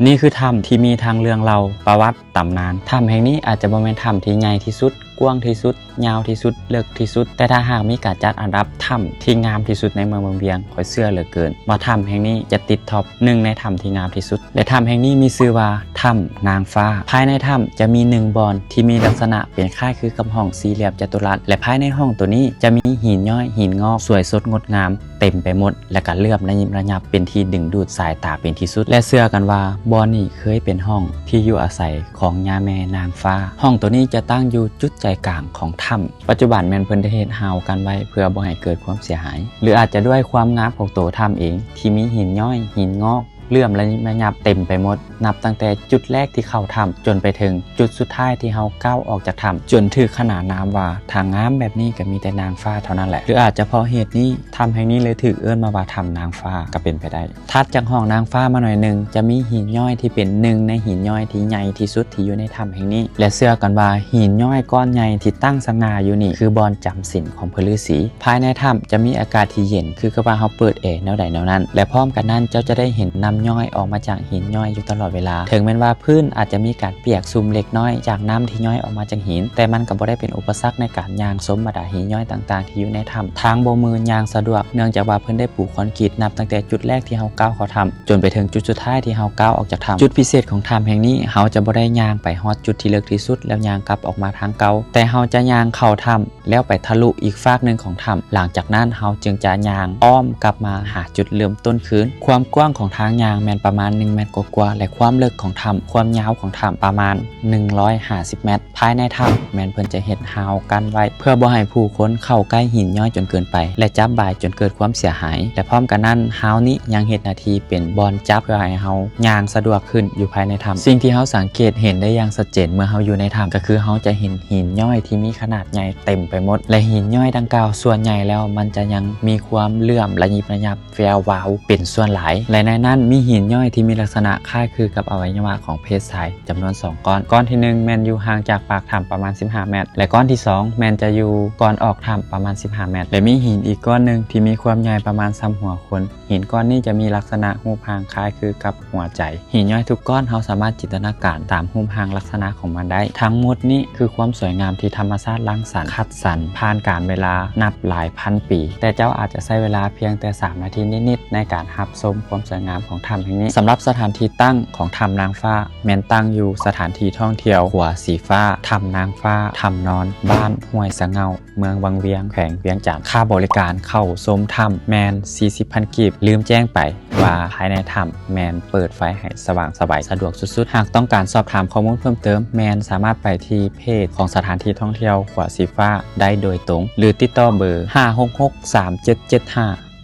ນີ້ຄືຖ້ຳທີ່ມີທັງເລື່ອງເລົ່າ, ປະຫວັດ, ຕຳນານ. ຖ້ຳແຫ່ງນີ້ອາດຈະບໍ່ແມ່ນຖ້ຳທີ່ໃຫຍ່ທີ່ສຸດ, ກວ້າງທີ່ສຸດ, ຍາວທີ່ສຸດ, ເລິກທີ່ສຸດ, ແຕ່ຖ້າຫາກມີການຈັດອັນດັບຖ້ຳທີ່ງາມທີ່ສຸດໃນເມືອງວັງວຽງ, ຂ້ອຍເຊື່ອເຫຼືອເກີນວ່າຖ້ຳແຫ່ງນີ້ຈະຕິດທັອບໜຶ່ງໃນຖ້ຳທີ່ງາມທີ່ສຸດ. ແລະ ຖ້ຳແຫ່ງນີ້ມີຊື່ວ່າຖ້ຳນາງຟ້າ. ພາຍໃນຖ້ຳຈະມີໜຶ່ງບ່ອນທີ່ມີລັກສະນະເປັນຄ້າຍຄືກັບຫ້ອງສີ່ຫຼ່ຽມຈະຕຸລັດ ແລະ ພາຍໃນຫ້ອງໂຕນີ້ຈະມີຫີນຍ້ອຍ, ຫີນງອກ ສວຍສົດງົດງາມ ເຕັມໄປໝົດ ແລະ ກະເຫຼື້ອມລະຍິບລະຍັບເປັນທີ່ດຶງດູດສາຍຕາເປັນທີ່ສຸດ ແລະ ເຊື່ອກັນວ່າບ່ອນນີ້ເຄີຍເປັນຫ້ອງທີ່ຢູ່ອາໄສຂອງຍ່າແມ່ນາງຟ້າ. ຫ້ອງໂຕນີ້ຈະຕັ້ງຢູ່ຈຸດໃຈກາງຂອງຖ້ຳ. ປັດຈຸບັນແມ່ນເພິ່ນໄດ້ເຮັດຮາວກັນໄວ້ເພື່ອບໍ່ໃຫ້ເກີດຄວາມເສຍຫາຍ ຫຼື ອາດຈະດ້ວຍຄວາມງາມຂອງໂຕຖ້ຳເອງ ທີ່ມີຫີນຍ້ອຍ, ຫີນງອກ ເຫຼື້ອມລະຍິບລະຍັບເຕັມໄປໝົດ ນັບຕັ້ງແຕ່ຈຸດແລກທີ່ເຂົ້າຖ້ຳ ຈົນໄປເຖິງຈຸດສຸດທ້າຍທີ່ເຮົາກ້າວອອກຈາກຖ້ຳ ຈົນຖືກຂະໜານນາມວ່າ ຖ້າງາມແບບນີ້ກໍມີແຕ່ນາງຟ້າເທົ່ານັ້ນແຫຼະ ຫຼື ອາດຈະເພາະເຫດນີ້ ຖ້ຳແຫ່ງນີ້ເລີຍຖືກເອີ້ນມາວ່າຖ້ຳນາງຟ້າກໍເປັນໄປໄດ້. ຖັດຈາກຫ້ອງນາງຟ້າມາໜ້ອຍໜຶ່ງ ຈະມີຫີນຍ້ອຍທີ່ເປັນໜຶ່ງໃນຫີນຍ້ອຍທີ່ໃຫຍ່ທີ່ສຸດທີ່ຢູ່ໃນຖ້ຳແຫ່ງນີ້ ແລະ ເຊື່ອກັນວ່າຫີນຍ້ອຍກ້ອນໃຫຍ່ທີ່ຕັ້ງສະຫງ່າຢູ່ນີ້ ຄືບ່ອນຈຳສິນຂອງພະລືສີ. ພາຍໃນຖ້ຳຈະມີອາກາດທີ່ເຢັນ ຄືກັບວ່າເຮົາເປີດແອແນວໃດແນວນັ້ນ ແລະ ພ້ອມກັນນັ້ນເຈົ້າຈະໄດ້ເຫັນນ້ຳຍ້ອຍອອກມາຈາກຫີນຍ້ອຍຢູ່ຕະຫຼອດເວລາ. ເຖິງແມ່ນວ່າພື້ນອາດຈະມີການປຽກຊຸ່ມເລັກນ້ອຍຈາກນ້ຳທີ່ຍ້ອຍອອກມາຈາກຫີນ ແຕ່ມັນກໍບໍ່ໄດ້ເປັນອຸປະສັກໃນການຍ່າງຊົມບັນດາຫີນຍ້ອຍຕ່າງໆທີ່ຢູ່ໃນຖ້ຳ. ທາງບໍ່ມື່ນ ຍ່າງສະດວກ ເນື່ອງຈາກວ່າເພິ່ນໄດ້ປູຄອນກຣີດນັບຕັ້ງແຕ່ຈຸດແລກທີ່ເຮົາກ້າວເຂົ້າຖ້ຳ ຈົນໄປເຖິງຈຸດສຸດທ້າຍທີ່ເຮົາກ້າວອອກຈາກຖ້ຳ. ຈຸດພິເສດຂອງຖ້ຳແຫ່ງນີ້ ເຮົາຈະບໍ່ໄດ້ຍ່າງໄປຮອດຈຸດທີ່ເລິກທີ່ສຸດ ແລ້ວຍ່າງກັບອອກມາທາງເກົ່າ ແຕ່ເຮົາຈະຍ່າງເຂົ້າຖ້ຳ ແລ້ວໄປທະລຸອີກຟາກໜຶ່ງຂອງຖ້ຳ. ຫຼັງຈາກນັ້ນເຮົາຈຶ່ງຈະຍ່າງອ້ອມກັບມາຫາຈຸດເລີ່ມຕົ້ນຄືນ. ຄວາມກວ້າງຂອງທາງຍ່າງແມ່ນປະມານໜຶ່ງແມັດກວ່າໆ ແລະ ຄວາມເລິກຂອງຖ້ຳ, ຄວາມຍາວຂອງຖ້ຳປະມານໜຶ່ງຮ້ອຍຫ້າສິບແມັດ. ພາຍໃນຖ້ຳແມ່ນເພິ່ນຈະເຮັດຮາວກັ້ນໄວ້ ເພື່ອບໍ່ໃຫ້ຜູ້ຄົນເຂົ້າໃກ້ຫີນຍ້ອຍຈົນເກີນໄປ ແລະ ຈັບບາຍຈົນເກີດຄວາມເສຍຫາຍ ແລະ ພ້ອມກັນນັ້ນ ຮາວນີ້ຍັງເຮັດໜ້າທີ່ເປັນບ່ອນຈັບ ເພື່ອໃຫ້ເຮົາຍ່າງສະດວກຂຶ້ນຢູ່ພາຍໃນຖ້ຳ. ສິ່ງທີ່ເຮົາສັງເກດເຫັນໄດ້ຢ່າງຊັດເຈນເມື່ອເຮົາຢູ່ໃນຖ້ຳ ກໍຄືເຮົາຈະເຫັນຫີນຍ້ອຍທີ່ມີຂະໜາດໃຫຍ່ເຕັມໄປໝົດ ແລະ ຫີນຍ້ອຍດັ່ງກ່າວສ່ວນໃຫຍ່ແລ້ວມັນຈະຍັງມີຄວາມເຫຼື້ອມລະຍິບລະຍັບ ແວວວາວເປັນສ່ວນຫຼາຍ ແລະ ໃນນັ້ນມີຫີນຍ້ອຍທີ່ມີລັກສະນະຄ້າຍຄືກັບອະໄວຍະວະຂອງເພດຊາຍ ຈຳນວນສອງກ້ອນ. ກ້ອນທີໜຶ່ງແມ່ນຢູ່ຫ່າງຈາກປາກຖ້ຳປະມານສິບຫ້າແມັດ ແລະ ກ້ອນທີສອງແມ່ນຈະຢູ່ກ່ອນອອກຖ້ຳປະມານສິບຫ້າແມັດ ແລະ ມີຫີນອີກກ້ອນໜຶ່ງທີ່ມີຄວາມໃຫຍ່ປະມານສ່ຳຫົວຄົນ. ຫີນກ້ອນນີ້ຈະມີລັກສະນະຮູບຮ່າງຄ້າຍຄືກັບຫົວໃຈ. ຫີນຍ້ອຍທຸກກ້ອນເຮົາສາມາດຈິນຕະນາການຕາມຮູບຮ່າງລັກສະນະຂອງມັນໄດ້. ທັງໝົດນີ້ຄືຄວາມສວຍງາມທີ່ທຳມະຊາດລັງສັນ, ຄັດສັນຜ່ານການເວລານັບຫຼາຍພັນປີ, ແຕ່ເຈົ້າອາດຈະໃຊ້ເວລາພຽງແຕ່ສາມນາທີນິດໆ ໃນການຮັບຊົມຄວາມສວຍງາມຂອງຖ້ຳແຫ່ງນີ້. ສຳລັບສະຖານທີ່ຕັ້ງຂອງຖ້ຳນາງຟ້າ ແມ່ນຕັ້ງຢູ່ສະຖານທີ່ທ່ອງທ່ຽວຂົວສີຟ້າ, ຖ້ຳນາງຟ້າ, ຖ້ຳນອນ, ບ້ານຫ້ວຍສະເຫງົ້າ, ເມືອງວັງວຽງ, ແຂວງວຽງຈັນ. ຄ່າບໍລິການເຂົ້າຊົມຖ້ຳແມ່ນສີ່ສິບພັນກີບ. ລືມແຈ້ງໄປວ່າພາຍໃນຖ້ຳແມ່ນເປີດໄຟໃຫ້ສະຫວ່າງໄສສະດວກສຸດໆ. ຫາກຕ້ອງການສອບຖາມຂໍ້ມູນເພີ່ມເຕີມ ແມ່ນສາມາດໄປທີ່ເພຈຂອງສະຖານທີ່ທ່ອງທ່ຽວຂົວສີຟ້າໄດ້ໂດຍຕົງ ຫຼື ຕິດຕໍ່ເບີຫ້າຫົກຫົກສາມເຈັດເຈັດຫ້າ.